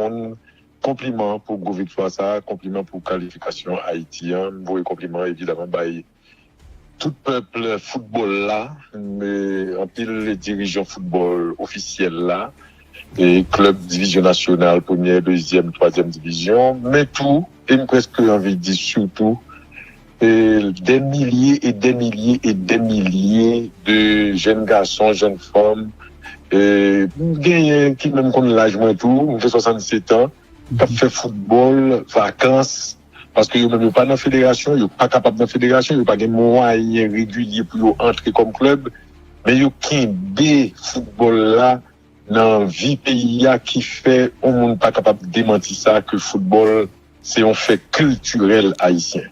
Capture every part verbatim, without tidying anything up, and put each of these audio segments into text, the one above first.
reponn konpliman pou gwo viktwa sa a, konpliman pou kalifikasyon Ayiti an. M voye konpliman, evidaman, bay tout pèp foutbòl la, men anpil dirijan foutbòl ofisyèl la, e klèb divizyon nasyonal, premyè, dezyèm, twazyèm divizyon, men tou, e m prèske anvi di sitou, e dè milye e dè milye e dè milye de jèn gason, jèn fanm, e m genyen ki menm konn laj mwen tou, m gen swasannsèt an, k ap fè foutbòl, vakans, paske yo menm yo pa nan federasyon, yo pa kapab nan federasyon, yo pa gen mwayen regilye pou yo antre kòm klèb, men yo kenbe foutbòl la nan vi peyi a ki fè yon moun pa kapab demanti sa ke foutbòl se yon fè kiltirèl ayisyen.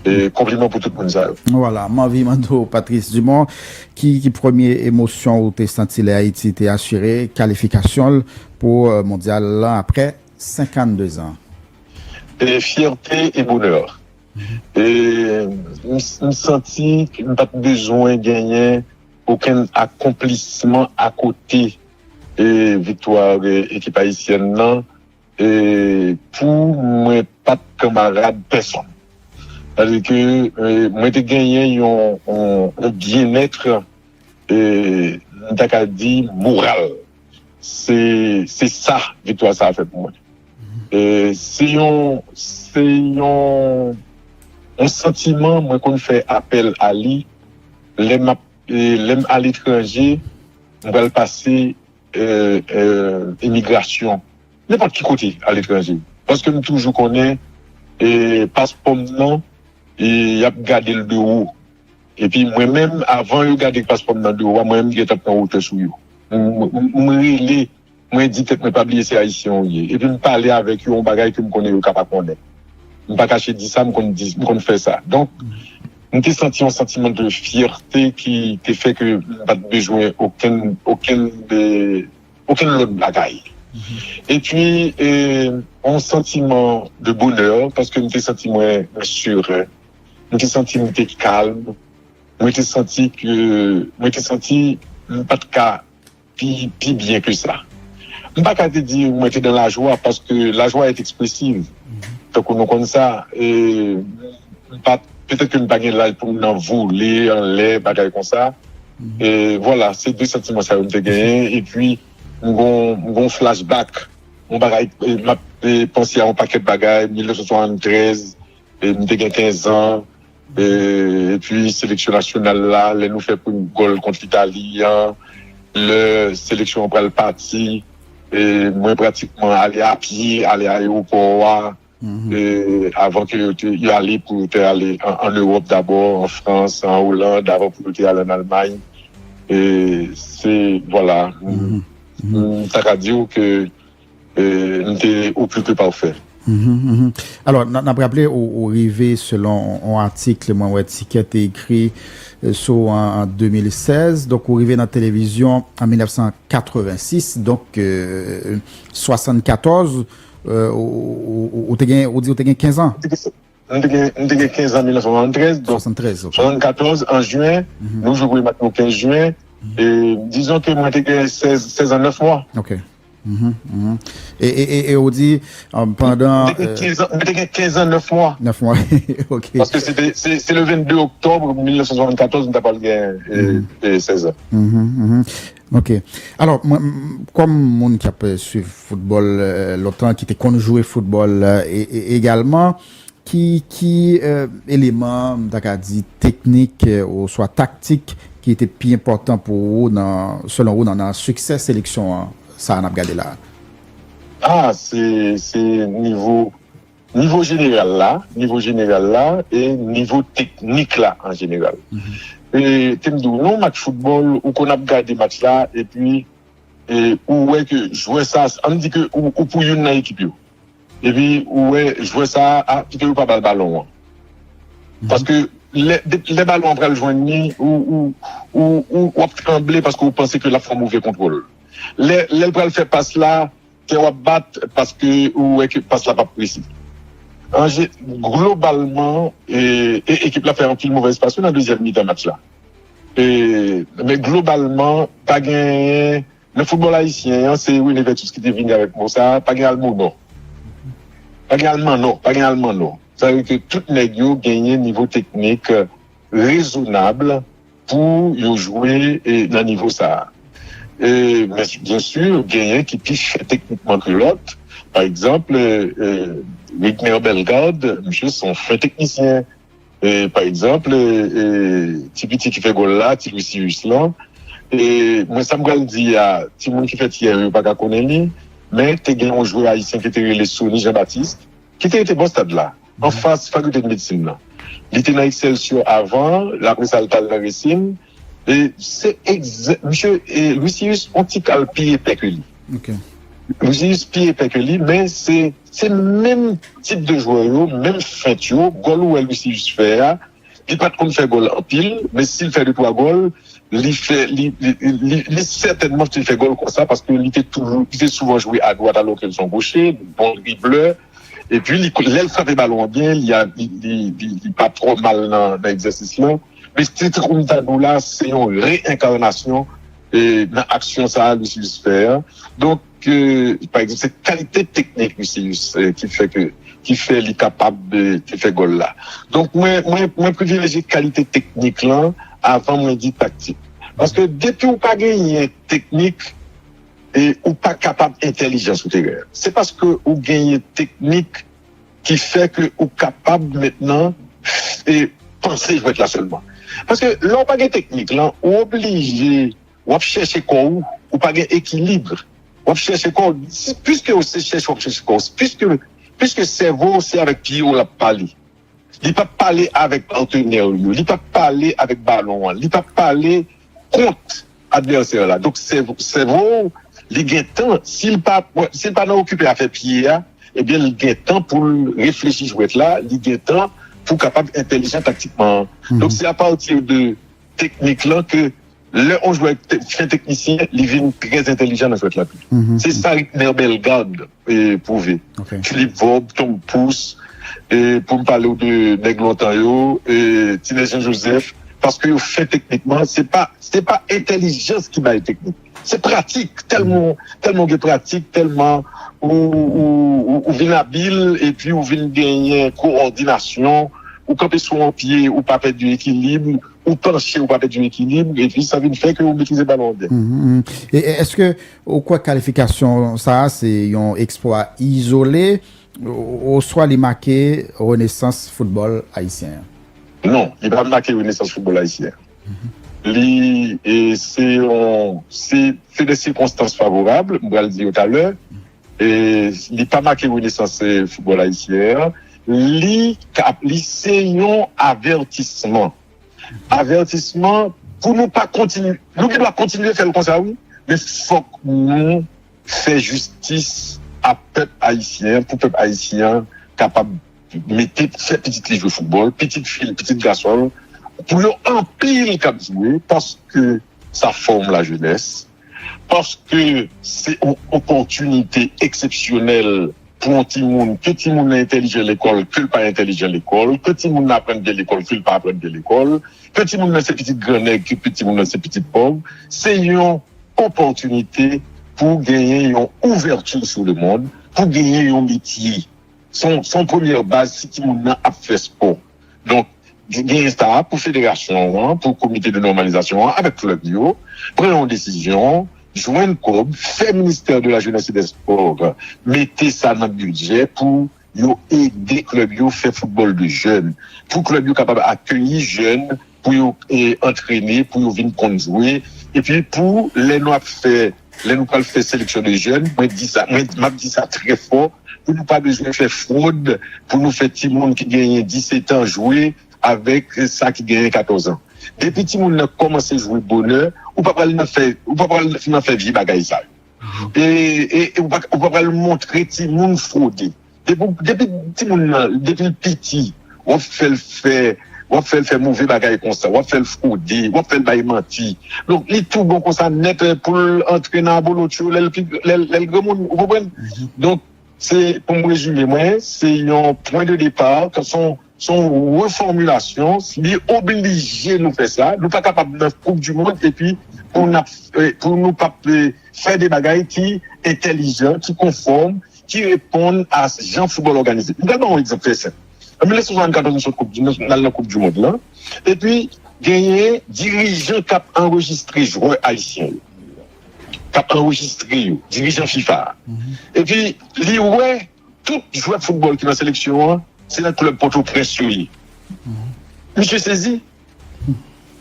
E konpliman pou tout moun sa yo. Vwala, m anvi mande w, Patrice Dumont, ki, ki premye emosyon ou te santi lè Ayiti te asire kalifikasyon l pou, euh, mondyal lan apre senkannde zan? E fyète e bonè. E m, m santi ke m pa t bezwen genyen okenn akonplisman akote, e, viktwa, e, ekip ayisyèn nan, e, pou mwen pa t kanmarad pèsonn. Sètadi ke, e, mwen te genyen yon, yon, yon byennèt, e, m ta ka di, moral. Se, se sa viktwa sa a fè pou mwen. E, se yon, se yon, yon santiman mwen konn fè apèl a li lè m ap, e, lè m aletranje, m pral pase, e, e, imigrasyon. Nenpòt ki kote aletranje. Paske m toujou konnen, e, paspò m nan, e, y ap gade l de wo. Epi mwen menm, avan yo gade paspò m nan de wo a, mwen menm m gentan pran wotè sou yo. M, m, m rele, mwen di tèt mwen, "Pa bliye se ayisyen w ye." Epi m pale avèk yo, yon bagay ke m konnen yo ka pa konnen. M pa kache di sa, m konn di, m konn fè sa. Donk, m te santi yon santiman de fyète ki te fè ke m pa t bezwen okenn, okenn de, okenn lòt bagay. Epi, e, yon santiman de bonè, paske m te santi mwen, mwen seren. M te santi m te kalm. Mwen te santi ke, mwen te santi m pa t ka pi, pi byen ke sa. M pa ka te di mwen te nan lajwa, paske lajwa est expressive. Tankou nou konn sa, e, m pa, petèt ke m pa gen laj pou m nan vole anlè, bagay konsa. E, vwala, se de santiman sa yo m te genyen. Epi, m gon, m gon flashback. Yon bagay, e, m ap, e, panse a yon pakèt bagay, mil nèf san swasanntrèz, e, m te gen kenz an, e, epi seleksyon nasyonal la, lè nou fè premye gòl kont Litali an, lè seleksyon an pral pati, e, mwen pratikman ale a pye, ale ayewopò a, e, avan ke yo te, yo ale pou yo te ale an, an Ewòp dabò, an Frans, an Oland, avan pou yo te ale an Almay. E, se, vwala, m, m ta ka di w ke e, m te au plus que parfait. Mhm, mhm. Alò, n, n ap raple, ou, ou rive, selon yon atik mwen wè Tikè te ekri, e, sou an, an de mil sèz. Donk, ou rive nan televizyon an mil nèf san katrevensis, donk, e, swasannkatòz, e, ou, ou, ou, ou te gen, ou di ou te gen kenz an? M te gen, m te gen kenz an mil nèf san swasanntrèz, donk swasanntrèz, ok. Swasannkatòz, an jen, nou jwe premye match nou kenz jen, e dizon ke mwen te gen sèz, sèz an nèf mwa. Ok. Mhm, mhm. E, e, e, e ou di, um, pandan, m te gen, e, kenz an, m te gen kenz an nèf mwa. Nèf mwa, ok. Paske se te, se, se le vennde oktòb mil nèf san swasannkatòz, m ta pral gen, e, e, sèz an. Mhm, mhm. Ok. Alò, mwen, m, kòm moun k ap, e, swiv foutbòl, e, lontan, ki te konn jwe foutbòl, e, e, egalman, ki, ki, e, eleman, m ta ka di, teknik, e, oswa taktik ki te pi enpòtan pou ou nan, selon ou, nan, nan siksè seleksyon an, sa a n ap gade la a? A, se, se nivo, nivo jeneral la, nivo jeneral la, e nivo teknik la an jeneral. Mhm. E, te m di w, nan yon match foutbòl, ou konn ap gade match la, epi, e, ou wè ke jwè sa, ann di ke ou, ou pou youn nan ekip yo. Epi ou wè jwè sa a, a, kite yo pa ba l balon an. Mhm. Paske lè, de, lè balon an pral jwenn li, ou, ou, ou, ou, w ap tranble paske ou panse ke l ap fè yon move kontwòl. Lè, lè l pral fè pas la, kè w ap bat paske ou wè ke pas la p ap prese. An je-, globalman, e, e, ekip la fè anpil movèz pas wi nan dezyèm mitan match la. E, men globalman, pa genyen nan foutbòl ayisyen an, se René Vertus ki te vini avèk mo sa a, pa gen almò nò. Pa gen alman nò, pa gen alman nò. Sa vle di ke tout nèg yo genyen nivo teknik rezonab pou yo jwe e, nan nivo sa a. E, men byen si, genyen ki pi fen teknikman ke lòt. Pa egzanp, e, e, Wigner Bellegarde, misye se yon fen teknisyen. E, pa egzanp, e, e, ti piti ki fè gòl la, ti Lucius lan. E, mwen, sa m pral di a, timoun ki fèt yè yo pa ka konnen li, men te gen yon jwè ayisyen ki te rele Sony Jean Baptiste, ki te rete bò stad la, anfas Fakilte de Medsin nan. Li te nan Excelsior avan, apre sa, l t al nan Racing. E se egzak, misye, e Lucius, on ti kal pi epè ke li. Ok. Lucius pi epè ke li, men se se menm tip de jwè yo, menm fent yo, gòl ou wè Lucius fè a, li pa t konn fè gòl anpil, men si l fè de twa gòl, li fè, li, li, li, li sètènman te fè gòl konsa, paske li te toujou, li te souvan jwe adwat alò ke l se yon goche, bon driblè, epi li, lè l frape balon an byen, li, a- li, li, li, li pa twò mal nan, nan egzèsis lan, men se te tankou m ta di w la, se yon reyenkanasyon e, nan aksyon sa a Lucius fè a. Donk, e, pa egzanp, se kalite teknik Lucius e, ki fè ke ki fè li kapab e, te fè gòl la. Donk mwen mwen mwen privilejye kalite teknik lan avan mwen di taktik. Paske depi w pa genyen teknik e ou pa kapab entèlijan sou teren. Se paske ou genyen teknik ki fè ke ou kapab mentnan e, panse jwèt la sèlman. Paske lè w pa gen teknik lan, ou oblije w ap chèche kò w, ou pa gen ekilib. W ap chèche kò w, si, piske w se chèche w ap chèche kò w, piske, piske sèvo w se avèk pye w l ap pale. Li p ap pale avèk patenè l yo, li p ap pale avèk balon an, li p ap pale kont advèsè la. Donk sèvo, sèvo w, li gen tan, si l pa, si l pa nan okipe afè pye a, ebyen li gen tan pou l reflechi jwèt la, li gen tan pou kapab entèlijan taktikman. Donk se apati de teknik lan ke lè on jwè te- fen teknisyen, li vin trè entèlijan nan jwèt la tou. Se sa Wigner Bellegarde e, pwouve. Ok. Philippe Vorbe, Tom Pouce, e, pou m pale w de nèg lontan yo, e, Tinè Jean Joseph, paske yo fen teknikman, se pa se pa entèlijans ki bay teknik. Se pratik, tèlman tèlman w gen pratik, tèlman ou, ou, ou, ou vin abil, epi ou vin genyen kowòdinasyon, ou kanpe sou yon pye, ou pa pèdi ekilib, ou panche, ou pa pèdi ekilib, epi sa vin fè ke ou metrize balon an byen. Mhm, mhm. E e, èske ou kwè kalifikasyon sa a se yon eksplwa izole, o- oswa li make renesans foutbòl ayisyen an? Non, li pa make renesans foutbòl ayisyen. Li e, se yon se se de sikonstans favorab, m pral di yo talè. E, li pa make renesans e, foutbòl ayisyen an. Li ka- li se yon avètisman. Avètisman pou nou pa kontinye. Nou gen dwa kontinye fè l konsa wi, men fòk nou fè jistis a pèp ayisyen an, pou pèp ayisyen an kapab mete fè pitit li jwe foutbòl, pitit fi l, pitit gason l, pou yo anpil k ap jwe, paske sa fòm lajenès, paske se yon opòtinite eksepsyonèl pou yon timoun, ke timoun nan entèlijan lekòl, ke l pa entèlijan lekòl, ke timoun nan aprann byen lekòl, ke l pa aprann byen lekòl, ke timoun nan se pitit grannèg, ke timoun nan se pitit pòv. Se yon opòtinite pou genyen yon ouvèti sou lemonn, pou genyen yon metye. Se yon, se yon premyè baz si timoun nan ap fè spò. Donk, genyen sa pou federasyon an, pou komite de nòmalizasyon an, avèk klèb yo, pran yon desizyon, jwenn kòb, fè ministè de la jeunesse et des sports mete sa nan bidjè pou yo ede klèb yo fè foutbòl de jèn, pou klèb yo kapab akeyi jèn, pou yo e, antrene, pou yo vin konn jwe, epi pou lè nou ap fè, lè nou pral fè seleksyon de jèn, mwen di sa, mwen m ap di sa trè fò, pou nou pa bezwen fè fwod, pou nou fè timoun ki genyen disèt an jwe avèk sa ki genyen katòz an. Depi timoun nan kòmanse jwe bonè, ou pa pral nan fè, ou pa pral nan fè vye bagay sa yo. E, e, e ou pa, ou pa pral montre timoun fwode. Depi, depi timoun nan, depi l piti, w ap fè l fè, w ap fè l fè move bagay konsa, w ap fè l fwode, w ap fè l bay manti. Donk, li tou bon konsa nèt e, pou l antre nan abolotcho lè l pi, lè, l- lè l granmoun, ou konprann? Donk, se, pou m rezime mwen, se yon pwen de depa, se yon se yon refòmilasyon, li oblije nou fè sa. Nou pa kapab nan Koup di Mond epi pou n ap, eh, pou nou p ap, eh, fè de bagay ki entèlijan, ki konfòm, ki reponn a jan foutbòl òganize. M pral ba w yon egzanp trè senp. An mil nèf san swasannkatòz, nou sot koup di, nou al nan Koup di Mond lan. Epi, genyen dirijan k ap anrejistre jwè ayisyen yo. K ap anrejistre yo, dirijan fifa a. Epi, li wè tout jwè foutbòl ki nan seleksyon an, se nan klèb Pòtoprens yo ye. Misye sezi.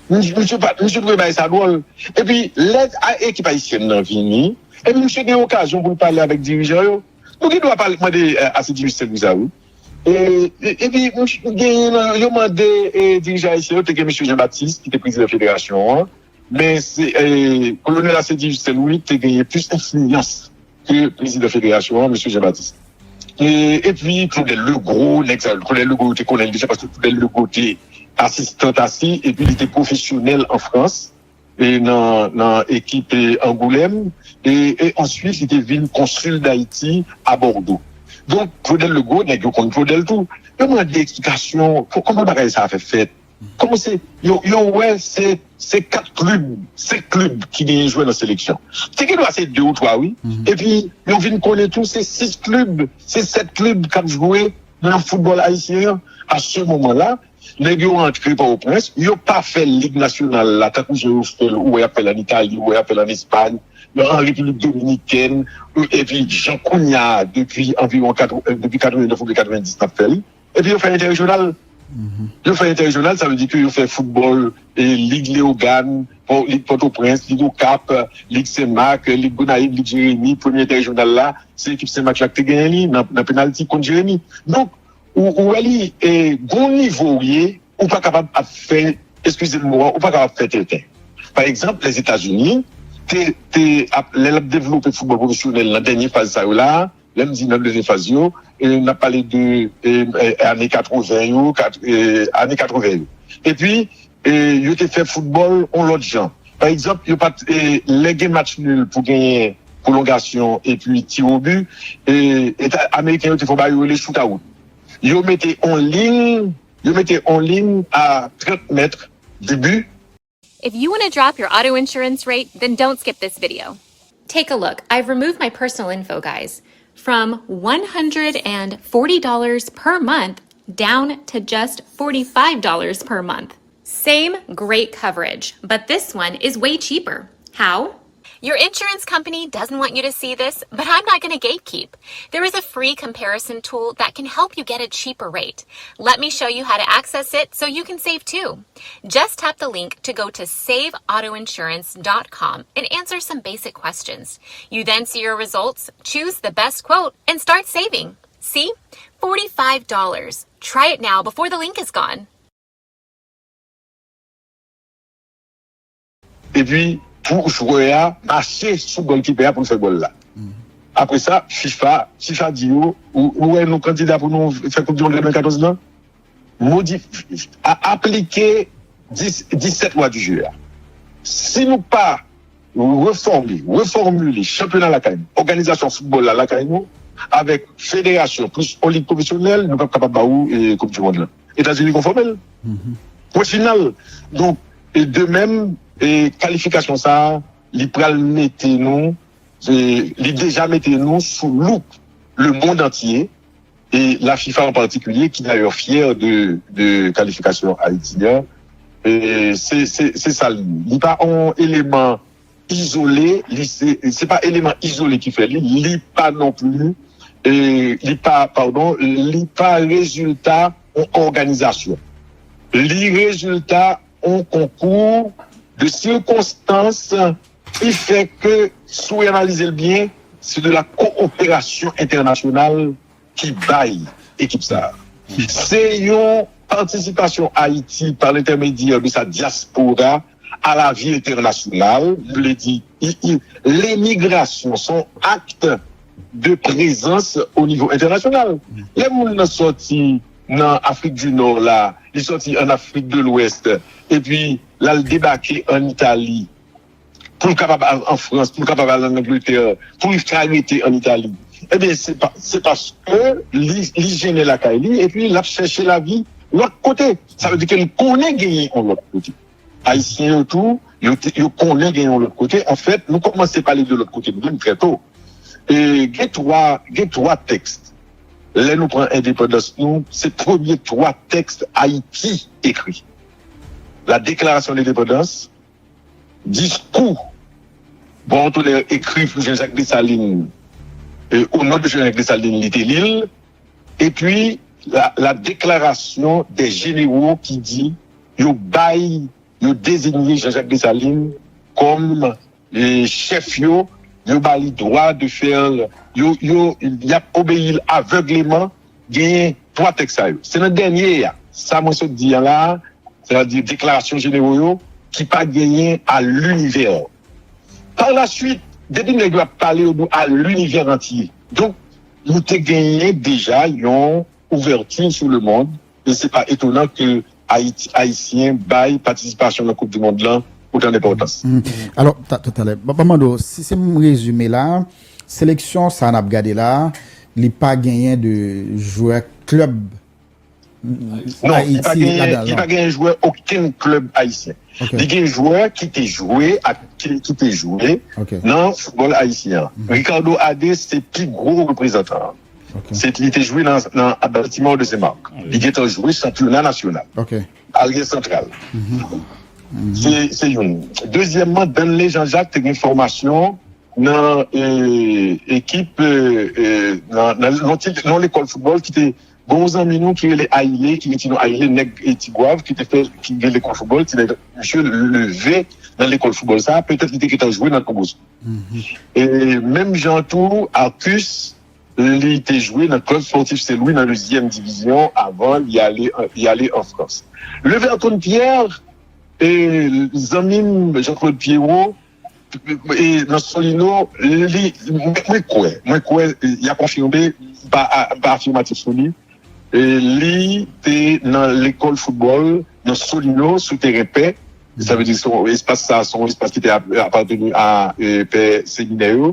Misye, misye pa, misye twouve bagay sa dwòl. Epi, lè a, ekip ayisyèn nan vini, epi misye gen okazyon pou l pale avèk dirijan yo. Nou gen dwa pale, mande, eh, Asidi Justin pou sa, wi. E, e, epi, misye, gen, yo mande, eh, dirijan ayisyen yo, te gen mesye Jean Baptiste, ki te prezidan federasyon an. Men se, eh, Kolonèl Asidi Justin, wi, te genyen plis enfliyans ke prezidan federasyon an, mesye Jean Baptiste. E, epi Claudel Legros, nèg sa, Claudel Legros, yo te konnen l deja, paske Claudel Legros te asistan Tassy, epi li te pwofesyonèl an Frans, e nan, nan ekip, e, Angoulême, e, e answit, li te vin konsil Dayiti a Bòdo. Donk, Claudel Legros, nèg yo konn Claudel tou. Yo mande eksplikasyon, ko-, kòman bagay sa a fè fèt? Kòman se, yo, yo wè se, se kat klib, senk klib ki genyen jwè nan seleksyon. Te gen dwa se de ou twa, wi. Epi, yo vin konnen tou, se sis klib, se sèt klib k ap jwe nan foutbòl ayisyen an. A se moman la, nèg yo rantre Pòtoprens, yo pa fè lig nasyonal la, tankou jan yo fè l, ou wè y ap fè l ann Itali, ou wè y ap fè l ann Espay, an Repiblik Dominikèn, epi jan kounye a, depi anviwon katreven, depi katrevenèf oubyen katrevenndis, n ap fè l. Epi yo fè entèrejyonal. Yo fè entèrejyonal, sa vle di ke yo fè foutbòl, e, Lig Leyogàn, Pò-, Lig Pòtoprens, Lig Okap, Lig Senmak, Lig Gonayiv, Lig Jeremi, premye entèrejyonal la, se ekip Senmak la ki te genyen li nan, nan penalti kont Jeremi. Donk, ou, ou wè li, e, gon nivo w ye, ou pa kapab ap fè, eskize m mo a, ou pa kapab fè tenten. Pa egzanp, Lèzetazini, te, te ap, lè l ap devlope foutbòl pwofesyonèl nan dènye faz sa yo la, lè m di nan dènye faz yo, e, n ap pale de, e, e, ane katreven yo, kat-, e, ane katreven yo. Epi, e, yo te fè foutbòl yon lòt jan. Pa egzanp, yo pa t, e, lè gen match nul pou genyen pwolongasyon epi ti obi, e, eta-, Ameriken yo te fè yon bagay yo rele shootout. Yo mete yon liy, yo mete yon liy a trant mèt de bi. If you want to drop your auto insurance rate, then don't skip this video. Take a look. I've removed my personal info, guys. From one hundred forty dollars per month down to just forty-five dollars per month. Same great coverage, but this one is way cheaper. How? Your insurance company doesn't want you to see this, but I'm not going to gatekeep. There is a free comparison tool that can help you get a cheaper rate. Let me show you how to access it so you can save too. Just tap the link to go to save auto insurance dot com and answer some basic questions. You then see your results, choose the best quote, and start saving. See? Forty-five dollars. Try it now before the link is gone. Epi, pou jwè a mache sou gòlkipè a pou l fè gòl la. Apre sa, fifa, fifa di yo, ou, ou wè nou kandida pou nou fè Koup di Mond katòz lan? Modif-, a-, aplike dis, disèt lwa di jeu a. Si nou pa refòme, refòmile chanpyona lakay nou, òganizasyon foutbòl la lakay nou, avèk federasyon plis yon lig pwofesyonèl, nou p ap kapab ba ou, e, Koup di Mond lan. Etazini konfòme l. Pwen final. Donk, e de menm, e kalifikasyon sa a, li pral mete nou, e, li deja mete nou sou louk lemonn antye, e la fifa an patikilye, ki dayè fyè de, de kalifikasyon Ayiti an. E se, se, se sa l ye. Li pa yon eleman izole, li se, se pa eleman izole ki fè li, li pa non pli, e, li pa, padon, li pa rezilta yon òganizasyon. Li rezilta yon konkou de sikonstans ki fè ke, si w analize l byen, se de la coopération internationale ki bay ekip sa a. Se yon patisipasyon Ayiti pa lentèmedyè de sa dyaspora a la vi entènasyonal, vle di, i, i, lemigrasyon, se yon akt de prezans o nivo entènasyonal. Lè moun nan sòti nan Afrik di Nò la, li sòti an Afrik de Lwès, epi l al debake an Itali, pou l kapab al an Frans, pou l kapab al an Angletè, pou l ka rete an Itali. Ebyen, se pa, se paske li, li jennen lakay li, epi l ap chèche lavi lòt kote. Sa vle di ke l konnen genyen yon lòt kote. Ayisyen yo tou, yo, te- yo konnen genyen yon lòt kote. Anfèt, nou kòmanse pale de lòt kote nou menm trè to. E gen twa, gen twa tèks. Lè nou pran endepandans nou, se premye twa tèks Ayiti ekri. La Déclaration d'indépendance, diskou Bouillon Tonnerre ekri pou Jean-Jacques Dessalines, e, o non de Jean-Jacques Dessalines, li te li l, epi la, la déclaration des généraux ki di yo bay, yo deziye Jean-Jacques Dessalines kòm e, chèf yo, yo ba li dwa de fè, yo, yo, y ap obeyi l avègleman, genyen twa tèks sa yo. Se nan dènye a, sa mwen sot di an la, sètadi deklarasyon jenero yo, ki pa genyen à l'univers. Par la suite, depi nèg yo ap pale, yo di à l'univers entier. Donk, nou te genyen deja yon ouverture sur le monde, e se pa etonan ke Ayiti, Ayisyen bay patisipasyon nan Koup di Mond lan otan enpòtans. Alò, talè, ban m mande w, si se m rezime la, seleksyon sa n ap gade la, li pa genyen de jwè klèb Non, li pa genyen, li pa genyen jwè okenn klèb ayisyen. Li gen jwè ki te jwe ak ki, ki te jwe nan foutbòl ayisyen an. Ricardo Adé se pi gwo reprezantan an. Se, li te jwe nan, nan Baltimore de Saint-Marc. Li gentan jwe chanpyona nasyonal. Aryè santral. Se, se youn. Dezyèmman, Danley Jean-Jacques te gen fòmasyon nan e, ekip e, e, nan, nan, nan ti, nan lekòl foutbòl ki te gen yon zanmi nou ki rele Aile, ki rete non Aile, nèg e Tigwav, ki te fè, ki gen lekòl foutbòl, ti nèg, misye leve nan lekòl foutbòl sa, petèt li te gentan jwe nan Kongo. E menm jan tou, Arcus, li te jwe nan Club Sportif Saint-Louis nan dezyèm divizyon avan li ale, li ale an Frans. Leverton Pierre, e, zanmi m Jean-Claude Pierrot, e, nan Solino, li, mwen, mwen kwè, mwen kwè, e, y a konfime, m pa, a- m pa afimatif sou li. E, li te nan lekòl foutbòl nan Solino sou teren pè. Sa vle di se yon espas, sa se yon espas ki te ap- apateni a e, pè seminè yo.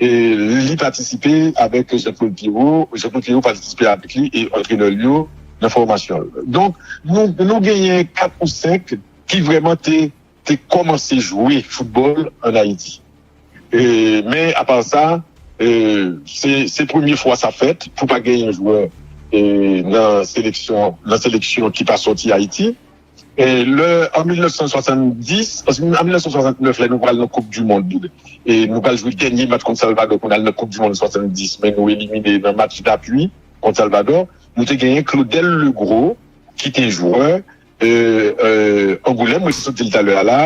E li patisipe avèk Jean-Claude Pierrot. Jean-Claude Pierrot patisipe avèk li e antrenè l yo nan fòmasyon l. Donk, nou, nou genyen kat ou senk ki vrèman te, te kòmanse jwe foutbòl ann Ayiti. E, men, apa sa, e, se, se premye fwa sa fèt pou pa genyen jwè e, nan seleksyon, nan seleksyon ki pa sòti Ayiti. E, lè, an mil nèf san swasanndis, an mil nèf san swasannnèf, lè nou pral nan Koup di Mond, e nou pral jwe dènye match kont Salvadò pou n al nan Koup di Mond swasanndis, men nou elimine nan match dapui kont Salvadò. Nou te genyen Claudel Legros, ki te jwè e, e, Angoulèm, mwen te sot di l talè a la,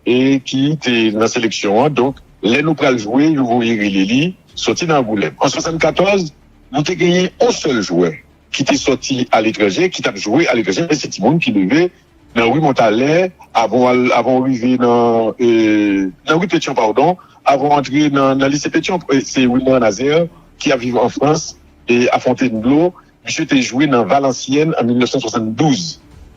e ki te nan seleksyon an. Donk, lè nou pral jwe, yo voye rele li, soti nan Angoulèm. An swasannkatòz, nou te genyen yon sèl jwè ki te sòti aletranje, ki t ap jwe aletranje, men se timoun ki leve nan ri Montalè, avan w al- avan w rive nan, e, nan ri Petyon, padon, avan w antre nan, nan lise Petyon, e, se Wilner Nazaire, ki ap viv an Frans, e a Fontainebleau, misye te jwe nan Valenciennes an mil nèf san swasanndouz.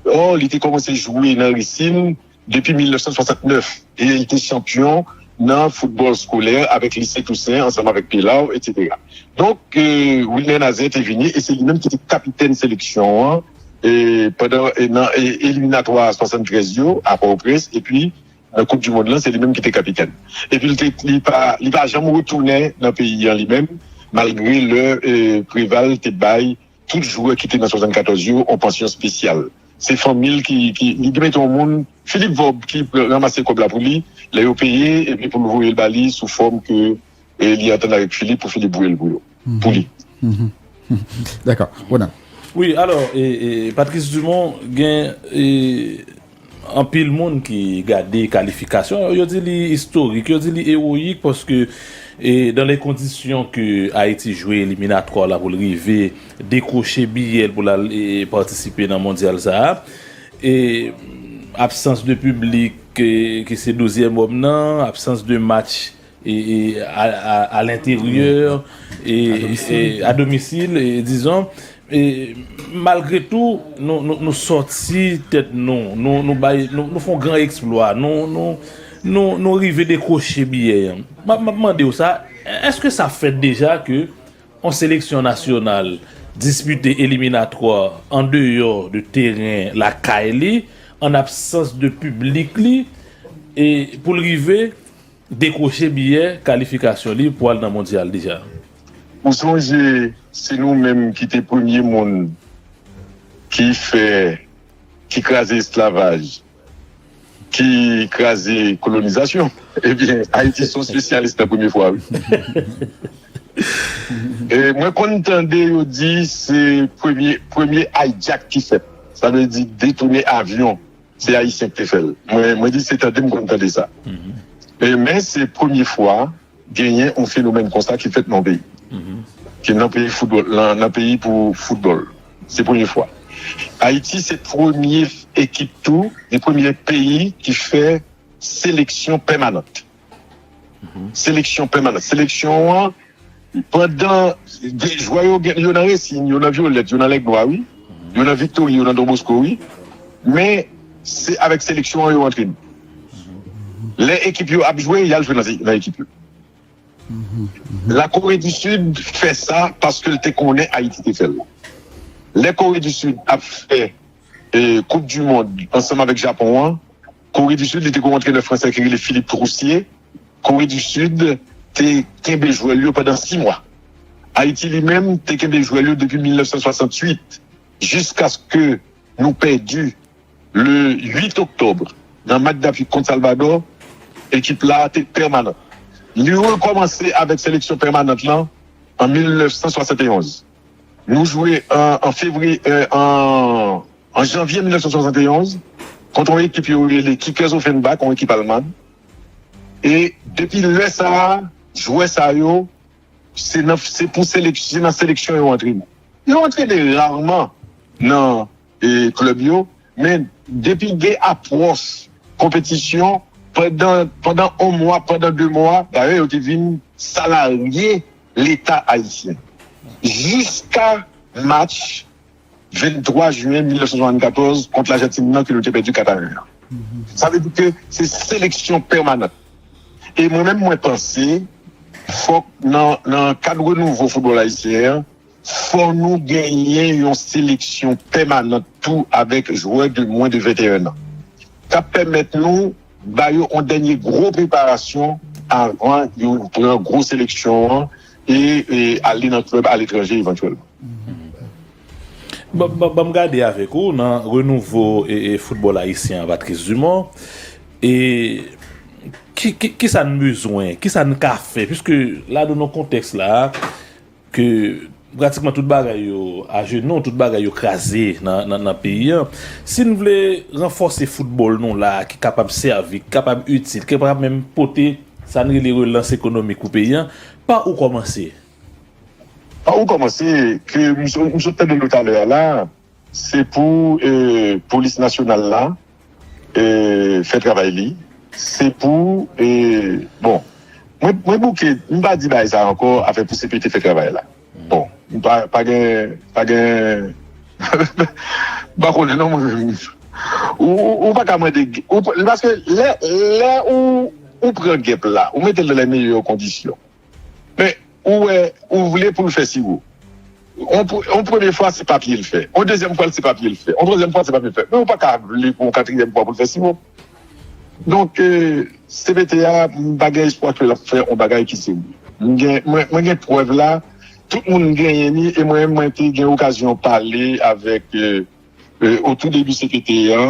Or, li te kòmanse jwe nan Racing depi mil nèf san swasantnèf e li te chanpyon nan foutbòl skolè avèk Lise Tousen ansanm avèk Pelau, etsetera. Donk, e, Wilner Nazaire te vini e se li menm ki te kapitèn seleksyon an e, pandan, e, nan e, eliminatwa swasanntrèz yo, a Pòtoprens, epi nan Koup di Mond lan, se li menm ki te kapitèn. Epi li te, li pa, li pa janm retounen nan peyi an li menm, malgre lè e, Preval te bay tout jwè ki te nan swasannkatòz yo yon pansyon espesyal. Se fanmi l ki, ki li te mete yon moun, Philippe Vorbe, ki ranmase kòb la pou li, lè yo peye, epi pou l voye l ba li sou fòm ke e, li antann avèk Philippe pou Philippe voye l pou yo. Pou li. Dakò. Ronald. Wi, alò, e, e, Patrice Dumont gen e, anpil moun ki gade kalifikasyon, yo di li istorik, yo di li ewoyik, paske e, dans les conditions que Ayiti jwe eliminatwa la pou l rive dekwoche biyè l pou l al e, patisipe nan mondyal sa a, e absans de piblik e, ki se douzyèm òm nan, absans de match e, e, a, a, a l'interieur e, e, a domisil, e, dizon, e, malgre tou, nou, nou, nou sòti tèt nou, nou, nou bay, nou, nou fè yon gran eksplwa, nou, nou, nou, nou rive dekwoche biyè an. M ap, m ap mande w sa, èske sa fèt deja ke yon seleksyon nasyonal dispite eliminatwa an deyò de teren lakay li, an absans de piblik li, e pou l rive dekwoche biyè kalifikasyon li pou al nan mondyal deja. Ou sonje, se nou menm ki te premye moun ki fè, ki kraze esklavaj, ki kraze kolonizasyon. Ebyen, Ayiti se yon espesyalis nan premye fwa, wi. E mwen konn tande yo di se premye, premye hijack ki fèt. Sa vle di detounen avyon. Se Ayisyen ki te fè l. Mwen, mwen di se tande m konn tande sa. E, men se premye fwa genyen yon fenomèn konsa ki fèt nan yon peyi. Ki nan peyi foutbòl, nan, nan peyi pou foutbòl. Se premye fwa. Ayiti se premye ekip tou, e premye peyi ki fè seleksyon pèmanant. Seleksyon pèmanant. Seleksyon an, pandan de jwè yo gen, yo nan Resin, yo nan Vyolèt, yo nan Lèg Nwa, wi. Yo nan Viktori, yo nan Don Bosco, wi. Men, se avèk seleksyon an yo antrene. Lè ekip yo ap jwe, y al jwe nan, nan ekip yo. La Corée du Sud fè sa paske l te konnen Ayiti te fè l. Lè Corée du Sud ap fè, e, Coupe du Monde ansanm avèk Japon an, Corée du Sud, li te gen yon antrenè fransè ki rele Philippe Troussier. Corée du Sud te kenbe jwè l yo pandan sis mwa. Ayiti li menm te kenbe jwè l yo depi mil nèf san swasantuit jiskaske nou pèdi le uit oktòb nan match dapik kont Salvador, ekip la te pèmanan. Li rekòmanse avèk seleksyon pèmanant lan an mil nèf san swasanteonz. Nou jwe an, an fevriye, e, an, an janvye mil nèf san swasanteonz kont yon ekip yo rele Kickers Offenbach, yon ekip alman. E depi lè sa a, jwè sa yo, se nan, se pou seleksyon, se nan seleksyon yo antrene. Yo antrene raman nan, e, klèb yo, men depi gen apwòch konpetisyon, pandan, pandan yon mwa, pandan de mwa, dayè yo te vin salarye Leta ayisyen. Jiska match venntwa jen mil nèf san swasannkatòz kont Lajantin nan ke nou te pèdi kat a en an. Sa vle di ke se seleksyon pèmanant. E mwen menm, mwen panse, fòk nan, nan kad renouvo foutbòl ayisyen an, fò nou genyen yon seleksyon pèmanant tou avèk jwè de mwen de venteyen an. K ap pèmèt nou ba yo yon dènye gwo preparasyon avan yo pran gwo seleksyon an e, e ale nan klèb aletranje evantyèlman. Ban, ban, ban m gade avèk ou nan renouvo e, e foutbòl ayisyen an, Patrice Dumont. E ki, ki, kisa n bezwen, kisa n ka fè, piske la, nou nan kontèks la, ke pratikman tout bagay yo ajenou, tout bagay yo kraze nan, nan, nan peyi an. Si n vle ranfòse foutbòl nou la, ki kapab sèvi, ki kapab itil, ki kapab menm pote sa n rele relans ekonomik pou peyi an, pa ou kòmanse? Pa ou kòmanse, ke m sot, m sot tande l talè a la, se pou, e, polis nasyonal la, e, fè travay li. Se pou, e, bon, mwen, mwen bouke, m pa di bagay sa ankò, afè pou C P T fè travay la. Bon, m pa, pa gen, pa gen, m pa konnen non, mwen menm. Ou, ou, ou pa ka mande, ou, paske lè, lè ou, ou pran Gep la, ou mete l nan lè meyè kondisyon. Men, ou wè, ou vle pou l fè siwo. On, on premye fwa, se papye l fè. On dezyèm fwa, se papye l fè. On twazyèm fwa, se papye l fè. Men ou pa ka vle pou on katriyèm fwa pou l fè siwo. Donk, e, C P T a, m pa gen espwa ke l ap fè on bagay ki serye. M gen, mwen, mwen gen prèv la, tout moun genyen li, e mwen, mwen te gen okazyon pale avèk, e, e, o tou debi C P T a,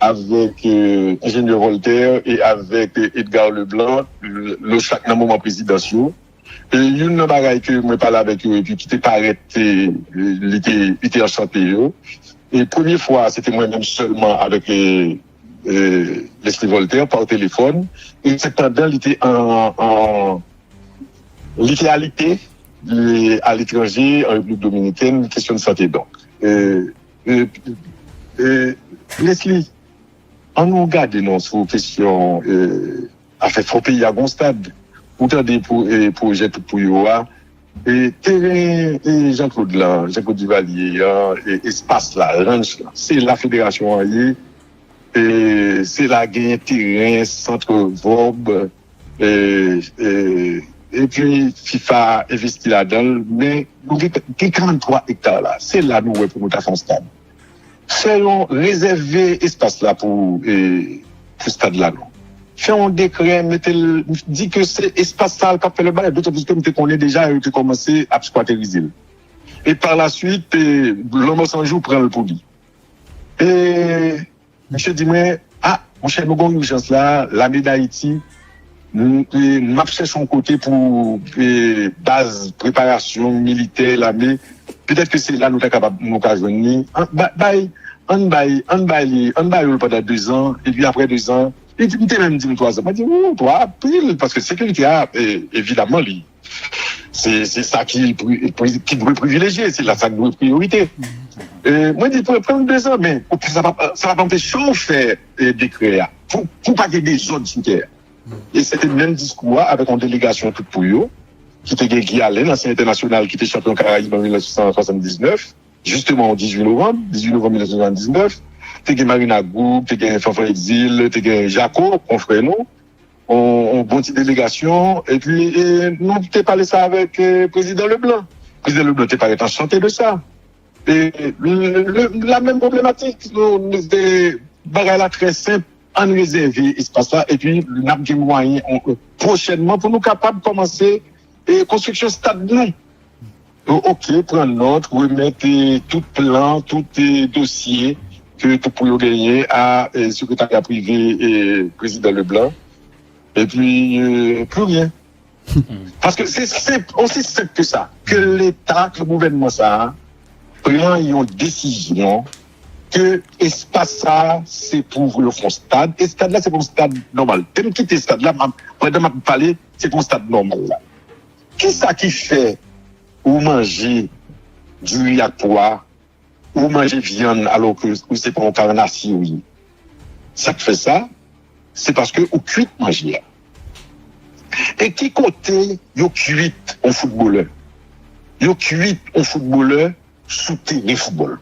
avèk, e, enjenyè Voltaire e avèk, e, Edgar Leblanc, le, le chak nan moman prezidans yo. E youn nan bagay ke mwen pale avèk yo epi ki te parèt, e, li te, li te anchante yo. E premye fwa, se te mwen menm sèlman avèk, e, e, Leslie Voltaire pa telefòn. E se pandan li te an, an, li te alite, li aletranje, an Repiblik Dominikèn, kesyon de sante. Donk, e, e, e, Leslie, ann nou gade non sou kesyon, e, afè fò peyi a gon stad. Ou tande pou, e, pwojè tout pou yo a. E, teren, e, Jean Claude la, Jean Claude Duvalier an, e, espas la, ranch la, se la federasyon an ye. E, se la genyen teren sant Vòb, e, e, epi fifa envesti ladan l, men nou gen, gen karant twa ekta la, se la nou wè pou nou ta fè yon stad. Fè yon, rezève espas la pou, e, pou stad la non. Fè yon dekrè, mete l, di ke se espas sa l k ap fè lòt bagay, dotan plis ke m te konnen deja yo te kòmanse ap skwatèrize l. E pa la swit, e, Lanmò San Jou pran l pou li. E misye di mwen, a, monchè, nou gen yon ijans la, lame Dayiti, m, e, m ap chèche yon kote pou, e, baz preparasyon militè lame. Petèt ke se la nou ta kapab, nou ka jwenn li. An, ba, bay, ann bay, ann bay li, ann bay yo l pandan dezan, epi apre dezan, li di, m te menm di l twazan. Mwen di, o, twa anpil, paske sekirite a, e, evidaman, li, se, se sa ki, pri- pri- ki dwe privilejye, se la sa ki dwe priyorite. E, mwen di, pran, pran dezan, men sa p ap, sa p ap anpeche w fè, e, dekrè a. Pou, pou pa gen dezòd sou tè a. E se te menm diskou a avèk yon delegasyon Tout Pou Yo, ki te gen Guy Alain, ansyen entènasyonal ki te chanpyon Karayib an mil nèf san swasanndiznèf, jisteman, yon dizuit novanm, dizuit novanm mil nèf san swasanndiznèf, te gen Marina Goug, te gen Fanfan Egzil, te gen Jako, konfrè nou, yon, yon bon ti delegasyon, epi, e, nou te pale sa avèk, e, prezidan Leblanc. Prezidan Leblanc te parèt anchante de sa. E, le, le, la menm pwoblematik, nou, nou, se, bagay la trè senp, ann rezève espas la, epi n ap gen mwayen, on, pwochènman, pou nou kapab kòmanse, e, konstriksyon stad nou. O- oke, pran nòt, remèt, e, tout plan, tout, e, dosye ke Tout Pou Yo genyen a, e, sekretarya prive, e, prezidan Leblanc. Epi, e, pli ryen. Paske se senp, osi senp ke sa, ke Leta, ke gouvènman sa a pran yon desizyon ke espas sa a se pou yo fè yon stad, e stad la se pou yon stad nòmal. Te m kite stad la, m ap, pandan m ap pale, se pou yon stad nòmal la. Kisa ki fè ou manje diri ak pwa, ou manje vyann alò ke ou se pa yon karnasi ou ye? Sa k fè sa, se paske ou kuit manje a. E ki kote yo kuit yon foutbolè? Yo kuit yon foutbolè sou teren foutbòl.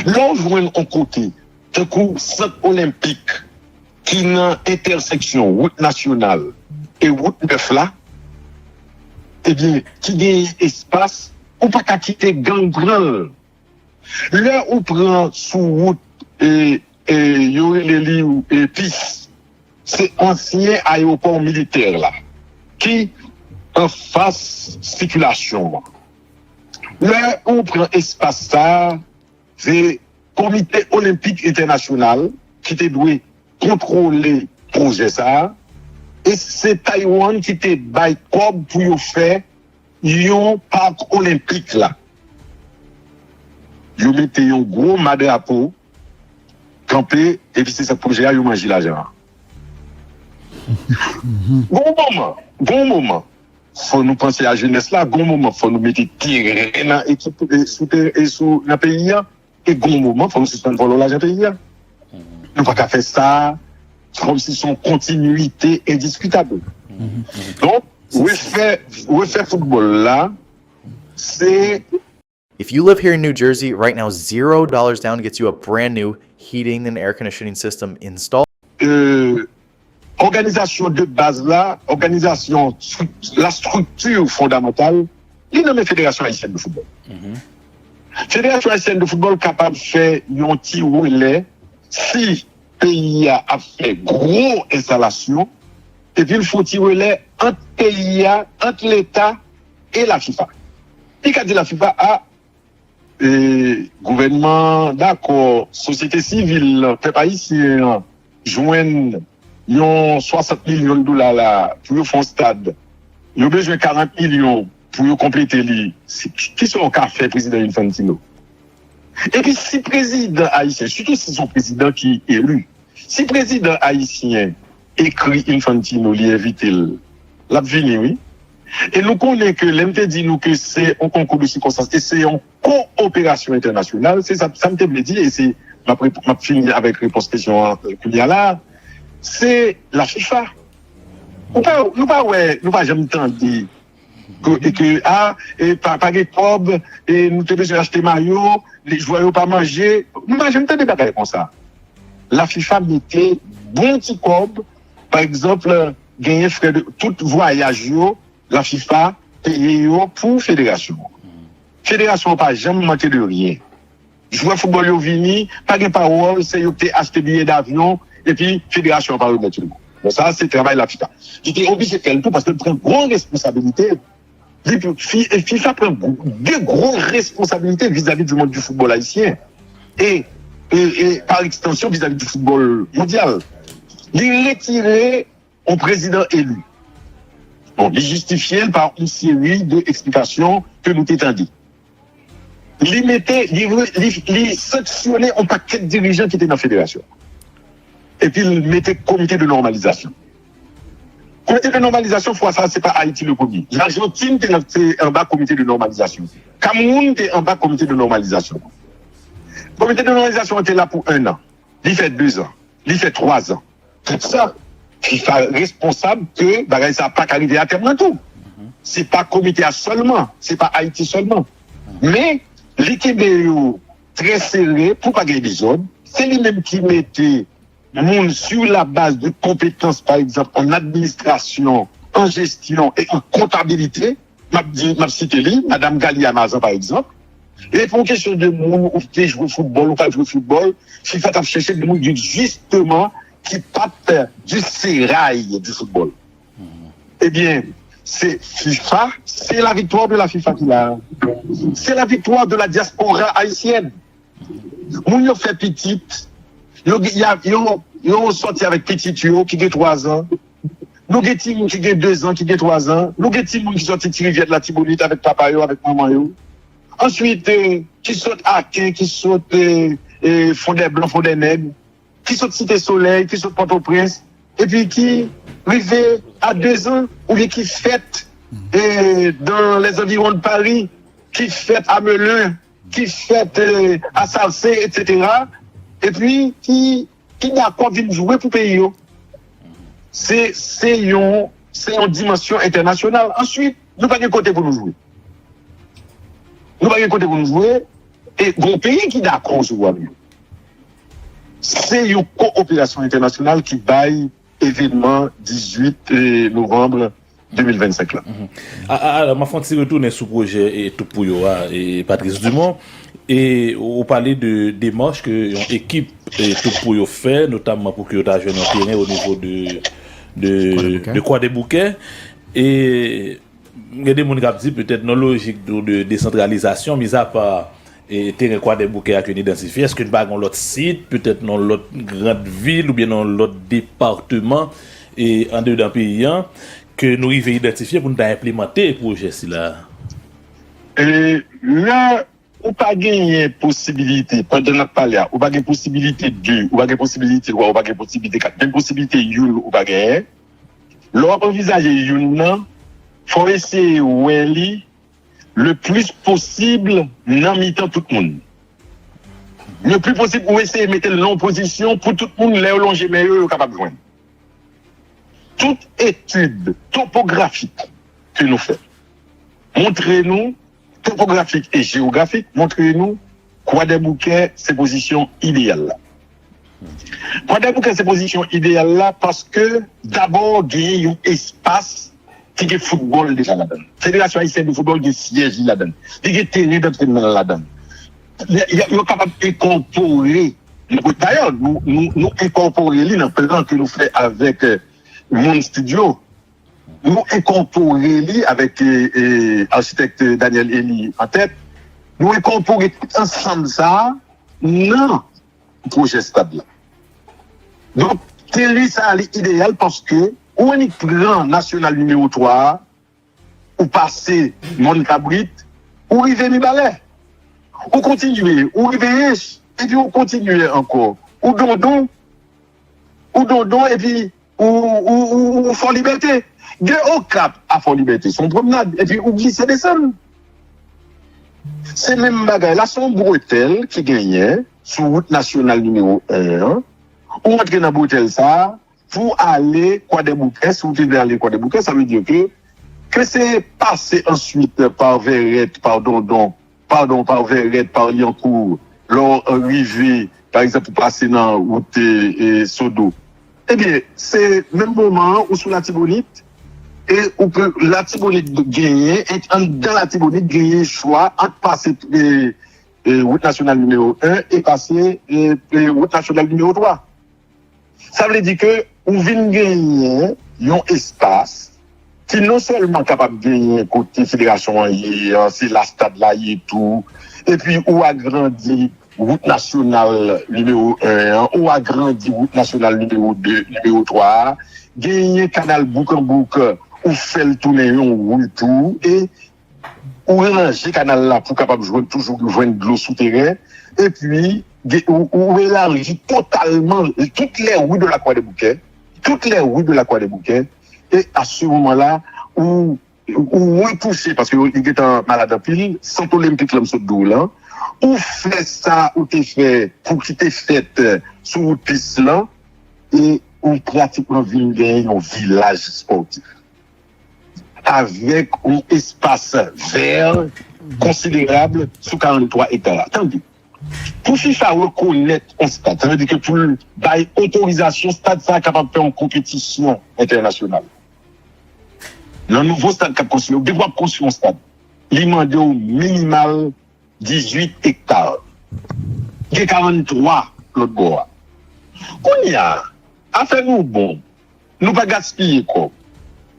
Lè w jwenn yon kote, tankou Sant Olenpik, ki nan entèseksyon wout nasyonal e wout nèf la, ebyen, ki genyen espas, ou pa ka kite gang pran l. Lè ou pran sou wout, e, e, yo rele li, e, pis, se ansyen ayewopò militè la, ki anfas sikilasyon an. Lè ou pran espas sa a, se Komite Olenpik Entènasyonal ki te dwe kontwole pwojè sa a, e se Taiwan ki te bay kòb pou yo fè yon pak olenpik la. Yo mete yon gwo madrapo kanpe, epi se sa pwojè a, yo manje lajan an. Gon moman, gon moman, fò nou panse a jenès la, gon moman, fò nou mete teren nan ekip, e, sou teren, e sou, nan peyi a, e gon moman, fò nou sispann vòlò lajan peyi a. Nou pa ka fè sa kòmsi se yon kontinuité indiscutable. Donk, refè, refè foutbòl la, se If you live here in New Jersey, right now, zero dollars down gets you a brand new heating and air conditioning system installed. euh, òganizasyon de baz la, òganizasyon, la structure fondamentale, li nan men Fédération Haïtienne de Football. Fédération Haïtienne de Football kapab fè yon ti relè si peyi a ap fè gwo enstalasyon, epi l fè yon ti relè ant peyi a, ant Leta e la FIFA. Li ka di la FIFA, a, e, gouvènman dakò, sosyete sivil lan, pèp ayisyen an jwenn yon swasant milyon dola la pou yo fè yon stad. Yo bezwen karant milyon pou yo konplete li. Kisa w ka fè Prezidan Infantino? Epi si prezidan ayisyen, sitou si se yon prezidan ki eli, si prezidan ayisyen ekri Infantino, li envite l, l ap vini, wi. E nou konnen ke lè m te di nou ke se yon konkou de sikonstans e se yon kowoperasyon entènasyonal, se sa, sa m te vle di, e se, m ap, m ap fini avèk repons kesyon an, euh, kounye a la, se la FIFA. Ou pa, nou pa wè, nou pa janm tande ke, e ke, a, e pa, pa gen kòb, e nou te bezwen achte mayo, jwè yo pa manje. Nou pa janm tande bagay konsa. La FIFA mete bon ti kòb, pa egzanp, genyen frè de tout vwayaj yo, la fifa peye yo pou federasyon. Federasyon an pa janm manke de ryen. Jwè foutbòl yo vini, pa gen pawòl, se yo ki te achte biyè davyon, epi federasyon an pa remèt yo. Bon, sa, se travay la fifa. Li te oblije fè l tou, paske l pran gwo responsabilite. Li, fi- fifa pran gwo- de gwo responsabilite vizavi du monde du football haïtien. E, e, e par extension vizavi du football mondial. Li retire yon prezidan eli. Bon, li jistifye l pa yon seri de eksplikasyon ke nou te tande. Li mete, li, re- li, li sanksyone yon pakèt dirijan ki te nan federasyon. Epi l mete komite de nòmalizasyon. Komite de nòmalizasyon, fwa sa, se pa Ayiti le premye. Lajantin te, te anba komite de nòmalizasyon. Kamewoun te anba komite de nòmalizasyon. Komite de nòmalizasyon an te la pou en an. Li fè de zan. Li fè twa zan. Tout sa, fifa responsab ke bagay sa pa ka rive a tèm nan tou. Se pa komite a sèlman, se pa Ayiti sèlman. Men, li kenbe yo trè sere pou pa gen dezòd. Se li menm ki mete moun sur la base de compétences, par exemple, en administration, en gestion et en comptabilité. M ap di, m ap site li, Madam Galia Mazan, par exemple. E pou yon kesyon de moun ou te jwe foutbòl, ou pa jwe foutbòl, fifa t ap chèche de moun ki, justement, ki pa t du sérail du football. Ebyen, se fifa, c'est la victoire de la fifa ki la. C'est la victoire de la diaspora haïtienne. Moun yo fè pitit, yo, gen- y a- yo, yo sòti avèk pitit yo ki gen twa zan. Nou gen timoun ki gen de zan, ki gen twa zan. Nou gen timoun ki sòti Ti Rivyè, Latibonit avèk papa yo, avèk manman yo. Answit, eh, ki sot Aken, ki sot eh, eh, Fondèblan, Fondènèg, ki sot Site Solèy, ki sot Pòtoprens, epi ki rive a de zan, oubyen ki fèt eh, dans les environs de Paris, ki fèt a Melun, ki fèt eh, a Salcé, et cetera. Epi ki, ki dakò vin jwe pou peyi yo. Se, se yon, se yon dimansyon entènasyonal. Answit, nou pa gen kote pou nou jwe. Nou pa gen kote pou nou jwe. E gon peyi ki dakò resevwa nou. Se yon kowoperasyon entènasyonal ki bay evenman dizuit eh, novanm de mil vennsenk la. A- a- Alò, m ap fè yon ti retounen sou pwojè e Tout pou yo a, e Patrice Dumont. E ou pale de demach ke yon ekip e Tout pou yo fè, notamman pou ke yo ta jwenn yon teren o nivo de, de, Kwadèboukè. de Kwadèboukè. E gen de moun k ap di petèt nan lojik de, de desantralizasyon, mizapa e teren Kwadèboukè a ke n idantifye, èske n pa gen yon lòt sit, petèt nan lòt gran vil oubyen nan lòt depatman e andedan peyi an, ke nou rive idantifye pou n ta enplimante pwojè sila a? E lè ou pa genyen posibilite, pandan n ap pale a, ou pa gen posibilite de, ou pa gen posibilite twa, ou pa gen posibilite kat, menm posibilite youn ou pa genyen, lè w ap anvizaje youn nan, fò w eseye wè li le plis posib nan mitan tout moun. Le plis posib, ou eseye mete l nan yon pozisyon pou tout moun, lè yo lonje men yo, yo kapab jwenn. Tout etid topografik ke nou fè montre nou, topografik e jewografik, montre nou Kwadèboukè se pozisyon ideyal la. Kwadèboukè se pozisyon ideyal la paske dabò genyen yon espas ki gen foutbòl deja ladan l. Federasyon Ayisyèn de Foutbòl gen syèj li ladan l. Li gen teren dantrenman ladan l. Yo kapab enkòpore, dayè, nou, nou, nou enkòpore li nan plan ke nou fè avèk Moon Studio. Nou enkòpore li avèk eh, eh, achitèk Daniel Elie an tèt. Nou enkòpore tout ansanm sa a nan pwojè stad la. Donk, teren sa a li ideyal paske ou annik pran nasyonal nimewo twa a, ou pase Mòn Kabrit, ou rive Mibalè. Ou kontinye, ou rive Ench, epi ou kontinye ankò. Ou Dondon, ou Dondon, epi ou, ou, ou, ou Fò Libète. De Okap a Fò Libète, se yon pwomnad, epi ou glise desann. Se menm bagay la, se yon bretèl ki genyen sou wout nasyonal nimewo en an. Ou antre nan bretèl sa a pou ale Kwadèboukè. Si w te vle ale Kwadèboukè, sa vle di ke, ke se pase answit pa Vèrèt, pa Dondon, padon, pa Vèrèt, pa Lyankou, lè w rive, pa egzanp, ou pase nan wout e, e, Sodo. Ebyen, se menm moman an, ou sou Latibonit, e ou pe Latibonit genyen, e anndan Latibonit genyen chwa ant pase e, e, wout nasyonal nimewo en e pase e, e, wout nasyonal nimewo twa. Sa vle di ke ou vin genyen yon espas ki non sèlman kapab genyen kote federasyon an ye an, se la stad la ye tou, epi ou agrandi wout nasyonal nimewo en an, ou agrandi wout nasyonal nimewo de, nimewo twa a, genyen kanal bouk an bouk, ou fè l tounen yon wout tou, e ou ranje kanal la pou kapab jwenn, toujou jwenn dlo sou teren, epi ou, ou elaji totalman toutes les rues de la Croix des Bouquets, toutes les rues de la Croix des Bouquets, e à ce moment-là, ou, ou retouche, paske li gentan malad anpil, sant olenpik lan m sot di w lan, ou fè sa ou te fè pou ki te fèt sou wout pis lan, e ou pratikman vin gen yon vilaj espòtif avèk yon espas vè konsiderab sou karant twa ekta la. Tande, pou FIFA rekonèt yon stad, sa vle di ke pou l bay otorizasyon stad sa a kapab fè yon konpetisyon entènasyonal. Nan nouvo stad k ap konstwi, depi w ap konstwi yon stad, li mande w minimal dizuit ekta. Gen karant twa lòt bò a. Kounye a, afè nou bon, nou pa gaspiye kòb.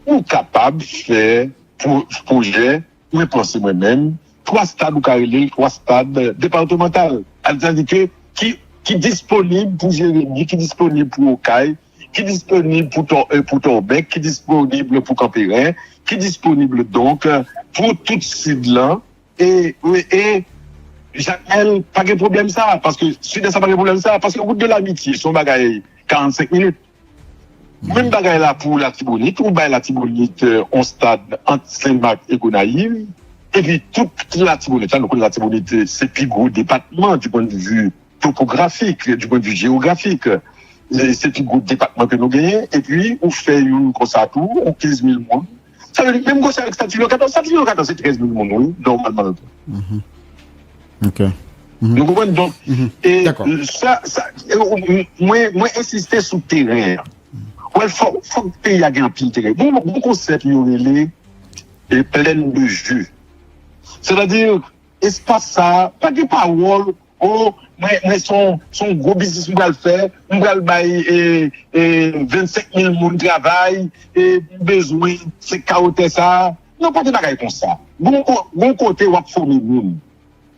Ou kapab fè pwo- pwojè, mwen panse mwen menm, twa stad ou ka rele l twa stad departemantal. Sa vle di ke ki, ki disponib pou Jeremi, ki disponib pou Okay, ki disponib pou Tò- e, pou Tòbèk, ki disponib pou Kanperen, ki disponib donk pou tout Sid lan, e, e, e Jakmèl pa gen pwoblèm sa, paske Sidès la pa gen pwoblèm sa, paske wout de lamitye se yon bagay karannsenk minit. Menm bagay la pou Latibonit, ou bay Latibonit yon stad ant Senmak e Gonayiv, epi tout Latibonit la, nou konnen Latibonit se pi gwo depatman du point de vue topografik, du point de vue géographique. Se pi gwo depatman ke nou genyen, epi ou fè youn konsa tou, ou kenz mil moun. Sa vle di, menm gwosè avèk Stad Silvyo Katòz, Stad Silvyo Katòz se trèz mil moun, wi, nòmalman. Ok. Nou konprann? Donk, e sa, sa, mwen, mwen ensiste sou teren an. Wè, fòk, fòk peyi a gen anpil teren. Bon, bon konsèp yo rele e plèn de je. Sètadi, espas sa a, pa gen pawòl, o, mwen, mwen se yon, se yon gwo biznis m pral fè, m pral bay e, e, vennsenk mil moun travay, e m bezwen se kawo tè sa a. Non, pa gen bagay konsa. Bon, bon kote w ap fòme moun.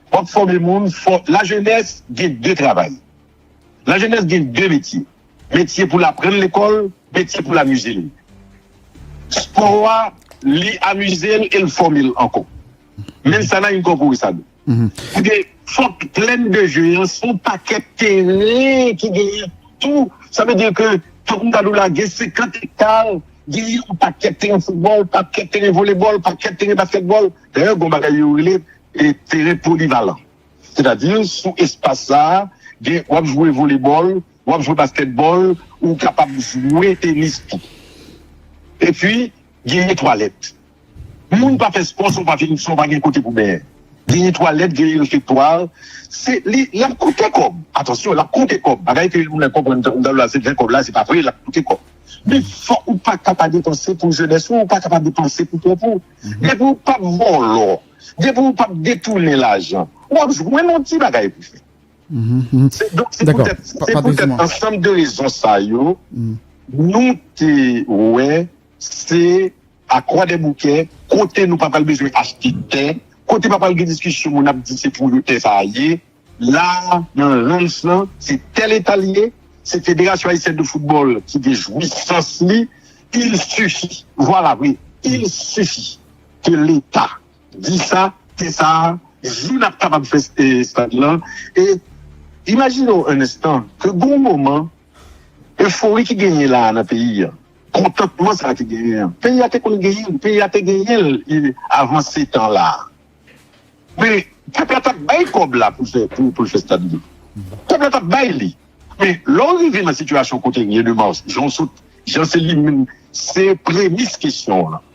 W ap fòme moun, fò, lajenès gen de travay. Lajenès gen de metye. Metye pou l aprann lekòl, metye pou l amize l. Spò a, li amize l e l fòme l ankò. Men sa nan inkòpore sa tou. Paske fòk plèn de je an, se yon pakèt teren ki genyen tou. Sa vle di ke, tankou m ta di w la, gen senkant ekta, genyen yon pakèt teren foutbòl, pakèt teren volebòl, pakèt teren baskètbòl. Dayè, gen yon bagay yo rele e teren polivalan. Sètadi, sou espas sa a, gen, w ap jwe volebòl, w ap jwe baskètbòl, ou kapab jwe tenis tou. Epi, genyen twalèt. Moun pa fè spò si w pa fin, si w pa gen kote pou benyen. Genyen twalèt, genyen refektwa. Se, li, l ap koute kòb. Atansyon, l ap koute kòb. Bagay ke moun nan konprann, m ta la, se ven kòb la, se pa vre, l ap koute kòb. Men fòk ou pa ka pa depanse pou jenès ou, ou pa ka pa depanse pou pwòp ou. Depi ou p ap vòlò, depi ou p ap detounen lajan, w ap jwenn yon ti bagay pou fè. Se, donk, se poutèt, se poutèt ansanm de rezon sa yo, nou te wè se a Croix des Bouquets, kote nou pa pral bezwen achte tè, kote pa pral gen diskisyon moun ap di se pou yo tè sa a ye, la, nan ranch lan, se tè leta l ye, se Fédération Haïtienne de Football ki gen jwisans li, il suffit, vwala, wi, il suffit ke leta di sa, tè sa a, jou n ap kapab fè estad lan, e imajine w un instant ke gon moman, efori ki genyen la a nan peyi a, kontantman sa a ki genyen an, peyi a te konn genyen l, peyi a te genyen l avan setan la a. Men, pèp la t ap bay kòb la pou l fè, pou, pou l fè stad li. Pèp la t ap bay li. Men, lè w rive nan sitiyasyon kote Rien de Mars, jan w sot, jan se li menm, se premis kesyon w lan.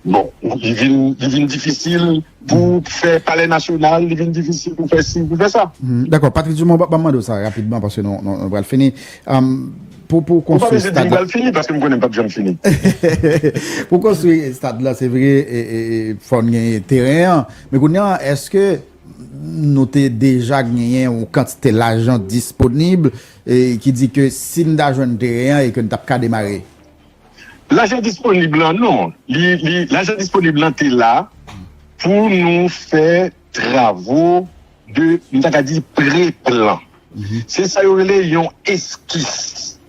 Bon, li vin, li vin difisil pou fè Palè Nasyonal, li vin difisil pou fè si, pou fè sa. Dakò, Patrice Dumont, ban m mande w sa rapidman paske nou, nou, nou pral fini. Pou, pou konstwi stad la. Mwen pral fini paske m konnen m p ap janm fini. Pou konstwi stad la, se vre, e, e, e, fò n genyen teren an. Men kounye an, èske nou te deja genyen yon kantite lajan disponib e, ki di ke si n ta jwenn teren an e ke n t ap ka demare? Lajan disponib lan, non. Li, li, lajan disponib lan te la pou nou fè travo de, m ta ka di, pre-plan. Se sa yo rele yon eskis.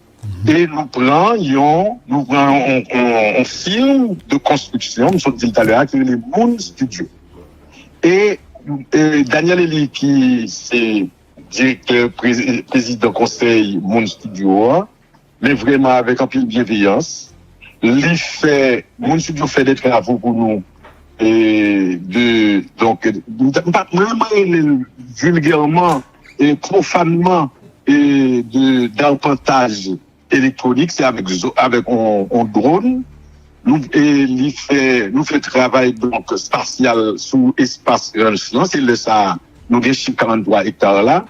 E nou pran yon, nou pran yon, yon, yon firm de konstriksyon, m sot di l talè a, ki rele Moon Studio. E, e Daniel Elie, ki se direktè, prezi- prezidan konsèy Moon Studio a, men vrèman avèk anpil byenveyans. Li fè, Moon Studio fè de travo pou nou. E de, donk, m pa, mwen, mwen rele l vilgèman e pwofanman e de darpantaj elektwonik, se avèk, avèk on, on dwòn. Nou, e li fè, nou fè travay, donk, espasyal sou espas ranch lan. Se lè sa a, nou gen chif karanntwa ekta la.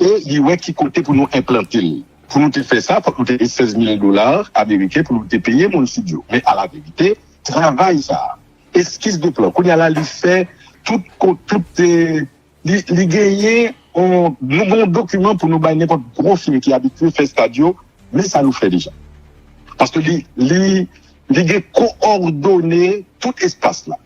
E li wè ki kote pou nou enplante l. Pou nou te fè sa, fòk nou te gen sèz mil dola ameriken pou nou te peye Moon Studio. Men alaverite, travay sa a, eskis de plan, kounye a la, li fè tout, tout, e, li, li genyen, on, nou gen yon dokiman pou nou bay nenpòt gwo fim ki abitye fè stad yo, men sa nou fè deja. Paske li, li, li gen kowòdone tout espas la.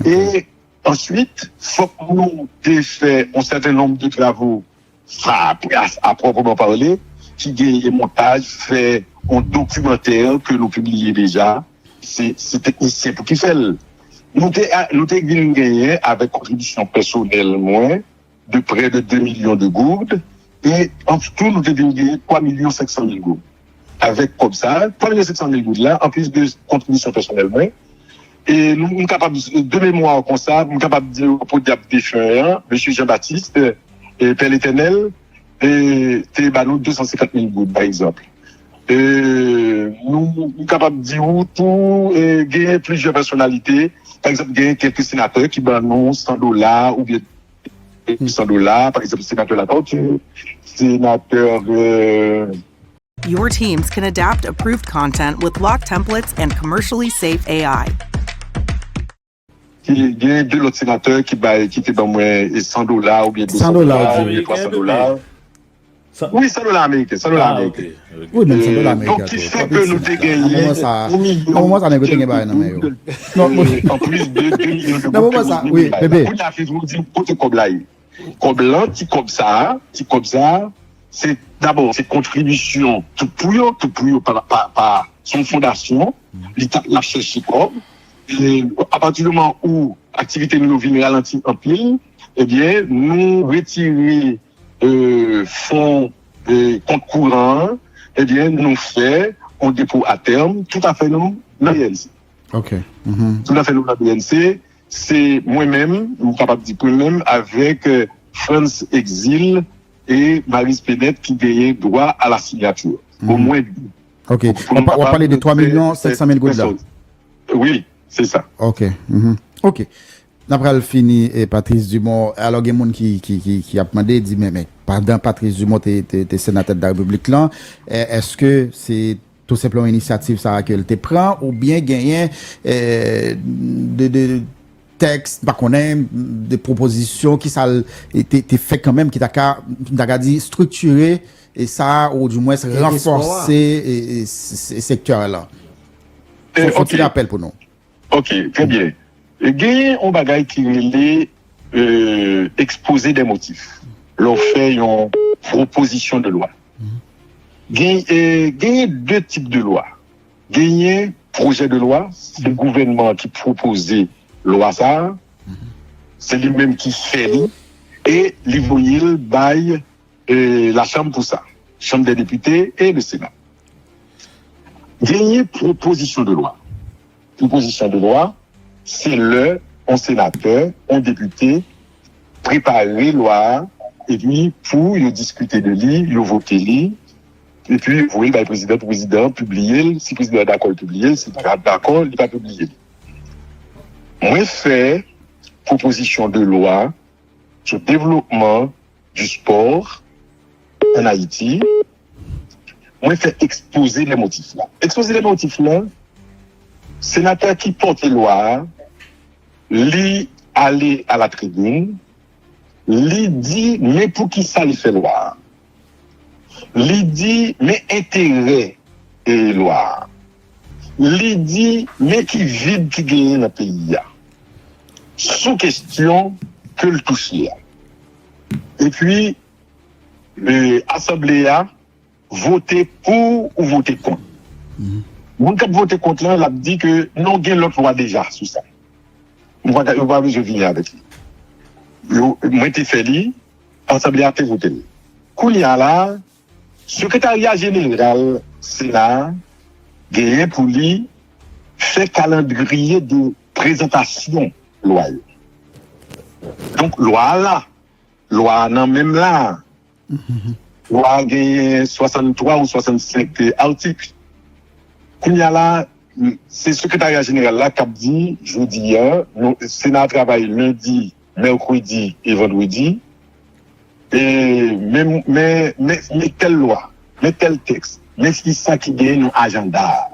E answit, fòk nou te fè yon sèten nonb de travo, sa, a, a pwòpman pale, ki genyen montaj, fè yon dokimantè ke nou pibliye deja. Se, se teknisyen pou ki fè l. Nou te, nou te vin genyen avèk kontribisyon pèsonèl mwen de prè de de milyon de goud. E an tou, nou te vin genyen twa milyon senk san mil goud. Avèk kòb sa, twa milyon senk san mil goud la, anplis de kontribisyon pèsonèl mwen, e nou, m kapab, de memwa konsa, m kapab di w, podyab defen an, mesye Jean Baptiste, e Pè Letènèl, e te ba nou de san senkant mil goud, pa egzanp. E nou, m kapab di w tou, e genyen plizyè pèsonalite, pa egzanp, genyen kèk senatè ki ban nou san dola oubyen san dola, pa egzanp, senatè Latortue, senatè, e, Your teams can adapt approved content with locked templates and commercially safe A I. Gen de lòt senatè ki bay, ki te ban mwen san dola oubyen de san dola oubyen twa san dola. Wi, san dola ameriken, san dola ameriken. Wi, menm san dola ameriken. Donk, ki fè ke nou te genyen yon milyon. Nan moman sa, nèg yo te gen bagay nan men yo. Anplis de de milyon de goud. Nan moman sa, wi, bebe. Kounye a, Fevriye, di kote kòb la ye. Kòb lan, ti kòb sa a, ti kòb sa a, se, dabò, se kontribisyon Tout Pou Yo, Tout Pou Yo pa, pa, pa, se yon fondasyon, li t ap, l ap chèche kòb. E apati de moman ou aktivite nou yo vin ralanti anpil, ebyen, nou retire, e, fon, e, kont kouran an, ebyen, nou fè yon depo a tèm, tout afè nou nan B N C. Ok. Tout afè nou nan B N C, se mwen menm, m kapab di mwen menm, avèk, e, Frantz Exil e Maryse Penette ki genyen dwa a la sinyati. Omwen. Ok. W ap pale de twa milyon senk san mil goud la. Wi, se sa. Ok. Ok. N ap pral fini, e, Patrice Dumont. Alò, gen moun ki, ki, ki, ki ap mande, di, men, men, pandan Patrice Dumont te, te, te senatè de la Repiblik lan, e, èske se tou senpleman inisyativ sa a ke l te pran, oubyen genyen, e, de, de tèks, m pa konnen, de pwopozisyon, ki sa l te, te fè kanmenm, ki ta ka, m ta ka di, estriktire, e sa, ou di mwens ranfòse, e, e, se, se sektè a la. Fè, fè yon ti rapèl pou nou. Ok, trè byen. E genyen yon bagay ki rele, e, ekspoze dè motif. Lè w fè yon pwopozisyon de lwa. Gen, e, genyen de tip de lwa. Genyen pwojè de lwa, se gouvènman an ki pwopoze lwa sa a. Se li menm ki fè li. E li voye l bay, e, lachanm pou sa. Chanm dè depite e le Sena. Genyen pwopozisyon de lwa. Pwopozisyon de lwa, se lè yon senatè, yon depite prepare lwa a, epi pou yo diskite de li, yo vote li, epi voye l bay prezidan pou prezidan pibliye l. Si prezidan an dakò, l pibliye l. Si l pa dakò, li pa pibliye l. Mwen fè pwopozisyon de lwa sou devlopman du sport en Ayiti. Mwen fè ekspoze de motif la. Ekspoze de motif la, senatè ki pòte lwa a, li ale a la tribin, li di men poukisa li fè lwa a. Li di men enterè e lwa a. Li di men ki vid ki genyen nan peyi a sou kesyon ke l touche a. Epi, e, asanble a vote pou ou vote kont. Moun k ap vote kont lan, l ap di ke non, gen lòt lwa deja sou sa. Yo pa, yo pa bezwen vini avèk li. Yo, mwen te fè li, asanble a te vote l. Kounye a la, sekretarya jeneral Sena a genyen pou li fè kalandriye de prezantasyon lwa yo. Donk, lwa a la, lwa a nan men m la. Lwa a genyen swasanntwa ou swasannsenk atik. Kounye a la, se sekretarya jeneral la k ap di, jodi a, nou, Sena a travay lendi, mèkredi e vandredi. E men, men, men, men tèl lwa, men tèl tèks, men kisa ki genyen nan ajanda a.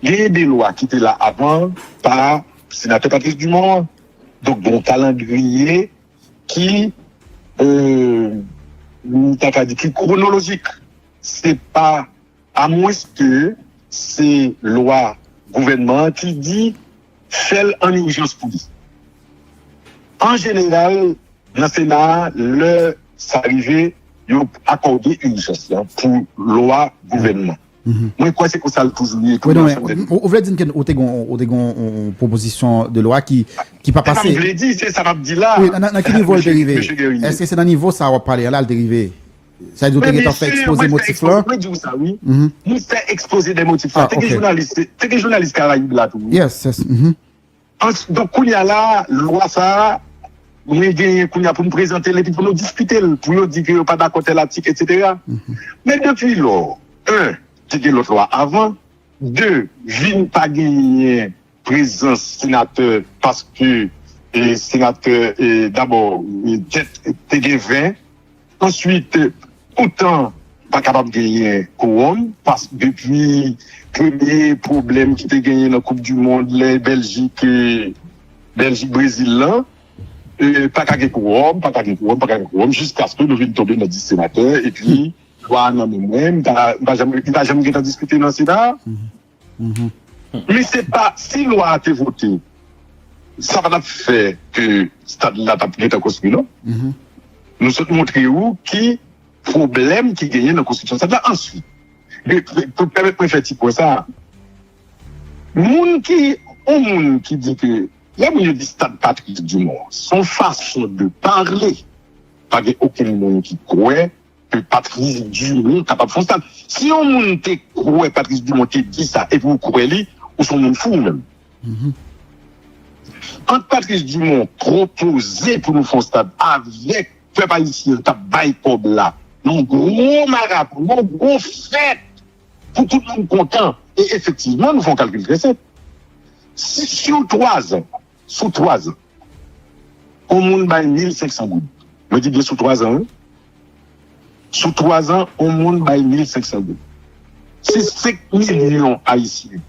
Genyen de lwa ki te la avan pa senatè Patrice Dumont an. Donk, gen yon kalandriye ki, e, m ta ka di ki kwonolojik. Se pa, amwenske se lwa gouvènman an ki di fè l an ijans pou li. An jeneral, nan Sena a, lè sa rive, yo akòde ijans lan pou lwa gouvènman. Mwen kwè se konsa l toujou ye tou nan Asanble. Ou, ou vle di m ke ou te gon, ou te gon yon pwopozisyon de lwa ki, ki pa pase. Se sa m vle di, se sa m ap di la. Wi, nan, nan ki nivo l te rive? Èske se nan nivo sa w ap pale a la l te rive? Sa vle di ou te gentan fè ekspoze motif lan? Mwen di w sa, wi. Mwen fè ekspoze de motif la. Te gen jounalis, te gen jounalis Karayib la tou, wi. Yes, yes. Donk, kounye a la, lwa sa a, mwen genyen kounye a pou m prezante l epi pou nou diskite l, pou yo di ke yo pa dakò tèl atik, etsetera. Men depi lò, en, te gen lòt lwa avan, de, vin pa genyen prezans senatè, paske, e, senatè, e, dabò, e, te, te gen ven, answit, poutan, pa kapab genyen kowòm, paske depi premye pwoblèm ki te genyen nan Koup di Mond, lè Bèljik, e, Bèljik Brezil lan, e, pa ka gen kowòm, pa ka gen kowòm, pa ka gen kowòm, jiskaske nou vin tonbe nan dis senatè, epi lwa a nan men mwen, m pa, m pa janm, m pa janm gentan diskite nan Sena. Men se pa, si lwa a te vote, sa pa t ap fè ke stad la t ap gentan konstwi, non. Nou sot montre ou ki pwoblèm ki genyen nan konstriksyon stad la. Answit, de, de, pou pèmèt mwen fè ti pwen sa a, moun ki, yon moun ki di ke, lè moun yo di stad Patrice Dumont, se yon fason de pale. Pa gen okenn moun ki kwè ke Patrice Dumont kapab fè yon stad. Si yon moun te kwè Patrice Dumont te di sa, epi ou kwè li, ou se yon moun fou ou menm. Ant Patrice Dumont pwopoze pou nou fè yon stad avèk pèp ayisyen k ap bay kòb la, yon gwo maraton, yon gwo fèt pou tout moun kontan. E efektivman, nou fè yon kalkil trè senp. Si sou twazan, sou twazan, yon moun bay mil senk san goud. Mwen di byen sou twazan, wi. Sou twazan, yon moun bay mil senk san goud. Si senk milyon ayisyen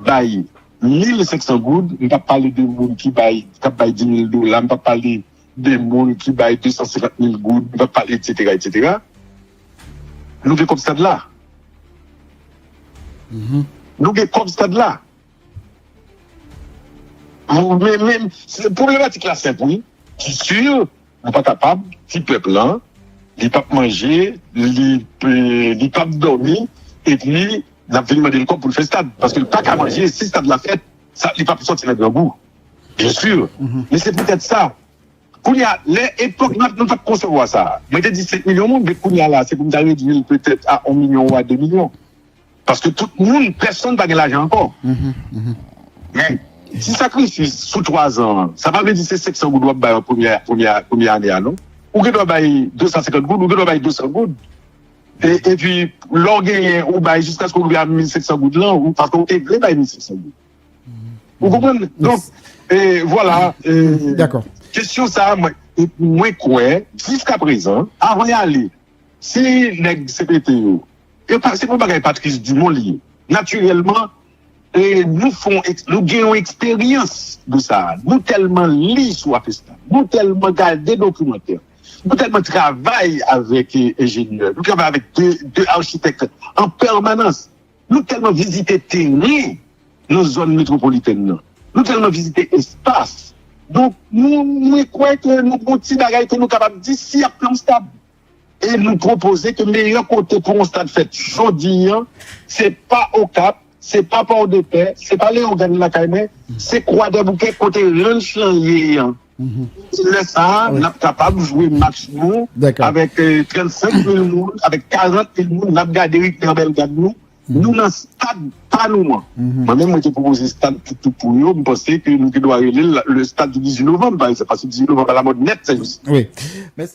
bay mil senk san goud, m p ap pale de moun ki bay, k ap bay di mil dola, m p ap pale de moun ki bay de san senkant mil goud, m p ap pale, etsetera, etsetera. Nou gen kòb stad la. Nou gen kòb stad la. Men, men, se, pwoblematik la senp, wi. Ki si, nou pa kapab, ti pèp lan, li p ap manje, li, li p ap dòmi, epi n ap vin mande l kòb pou l fè stad. Paske l pa ka manje, si stad la fèt, sa, li p ap sòti nan grangou. Byen si. Men se poutèt sa. Kounye a, lè epòk n ap, nou t ap konsevwa sa, mwen te di senk milyon moun, men kounye a la, se pou m ta redui l petèt a yon milyon ou a de milyon. Paske tout moun, pèsonn pa gen lajan ankò. Men, ti sakrifis sou twazan an, sa pa vle di se senk san goud w ap bay an premyè, premyè, premyè ane a, non. Ou gen dwa bay de san senkant goud, ou gen dwa bay de san goud. E, epi, lè w genyen, ou bay jiskaske w rive a mil senk san goud lan, ou, paske w te vle bay mil senk san goud. Ou konprann? Donk, e, vwala, e, Dakò. Kesyon sa a, mwen, mwen kwè, jiskaprezan, avan y ale, si nèg C P T yo, yo pa, se pou bagay Patrice Dumont li ye. Natirèlman, e, nou fè yon eks- nou gen yon eksperyans de sa. Nou tèlman li sou afè sa. Nou tèlman gade dokimantè. Nou tèlman travay avèk, e, enjenyè. Nou travay avèk de, de achitèk an pèmanans. Nou tèlman vizite teren nan zòn metwopolitèn nan. Nou tèlman vizite espas. Donk, nou, mwen kwè ke nou gon ti bagay ke nou kapab di si y ap fè yon stad. E nou pwopoze ke meyè kote pou yon stad fèt jodi an, se pa Okap, se pa Pòdepè, se pa Leyogàn lakay mwen, se Kwadèboukè kote ranch lan ye an. Lè sa a, n ap kapab jwe match nou Dakò. avèk, e, trannsenk mil moun, avèk karant mil moun, n ap gade Richter Bellegarde nou. Nou nan stad pa nou an. Mwen menm, mwen te pwopoze stad toutou pou yo. M panse ke nou te dwa rele l le stad du dizuit novanm, pa egzanp, paske dizuit novanm alamòd nèt, sèvis. Wi. Men